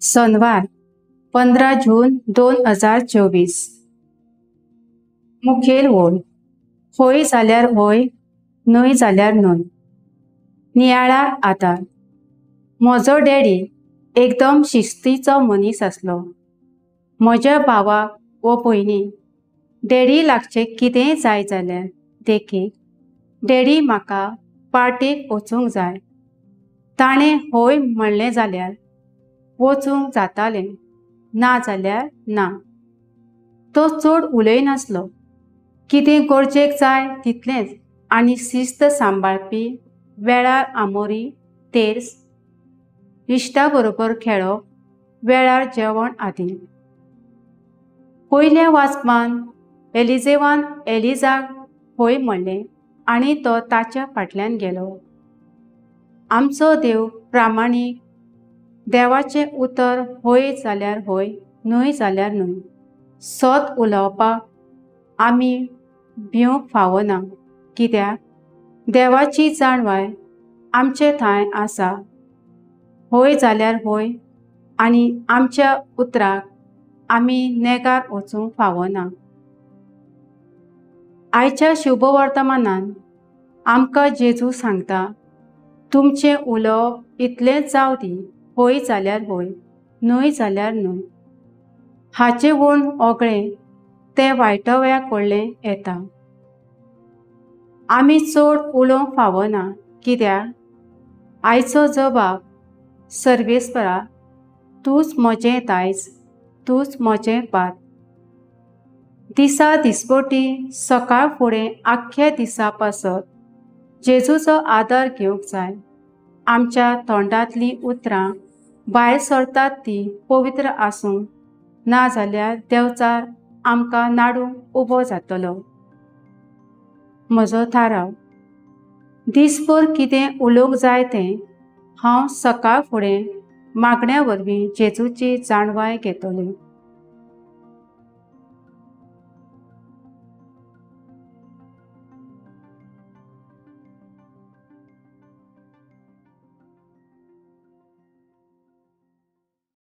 सोनवार 15 जून 2024. मुखेल ओळ: होय जाल्यार होय, न्हय जाल्यार न्हय. नियाळा आदार. म्हजो डॅडी एकदम शिस्तीचो मनीस आसलो. म्हज्या भावाक वो भयणीक डॅडी लागचें कितेंय जाय जाल्यार, देखीक डॅडी म्हाका पार्टेक वचूंक जाय, ताणें होय म्हणलें जाल्यार वचूंक जातालें, ना जाल्यार ना. तो चड उलयनासलो. कितें गरजेक जाय तितलेंच आनी शिस्त सांबाळपी. वेळार आमोरी, तेर्स, इश्टा बरोबर खेळप, वेळार जेवण आदी. पयल्या वाचपान एलिजेवान एलिजाक होय म्हणलें आनी तो ताच्या फाटल्यान गेलो. आमचो देव प्रामाणीक. देवाचें उतर होय जाल्यार होय, न्हय जाल्यार न्हय. सत उलोवपाक आमी भिवंक फावना, कित्याक देवाची जाणवाय आमचे ठांय आसा. होय जाल्यार होय आनी आमच्या उतराक आमी नेगार वचूंक फावना. आयच्या शुभवर्तमानान आमकां जेजू सांगता, तुमचें उलोवप इतलेंच जावं दी, होय जाल्यार होय, न्हय जाल्यार न्हय. हाचे वूण ओगळें तें वायटव्या कडलें येता. आमी चड उलोवंक फावना, कित्याक आयचो जबाब सर्वेस्परा, तूंच म्हजें दायज, तूंच म्हजें पात. दिसा दिसपटी सकाळ फुडें आख्ख्या दिसा पासत जेजूचो आदार घेवंक जाय. आमच्या तोंडांतलीं उतरां भायर सरतात ती पवित्र आसूं, ना जाल्यार देवचार आमकां नाडूंक उबो जातलो. म्हजो थाराव: दिसभर कितें उलोवंक जाय तें हांव सकाळ फुडें मागण्या वरवीं जेजूची जाणवाय घेतलें.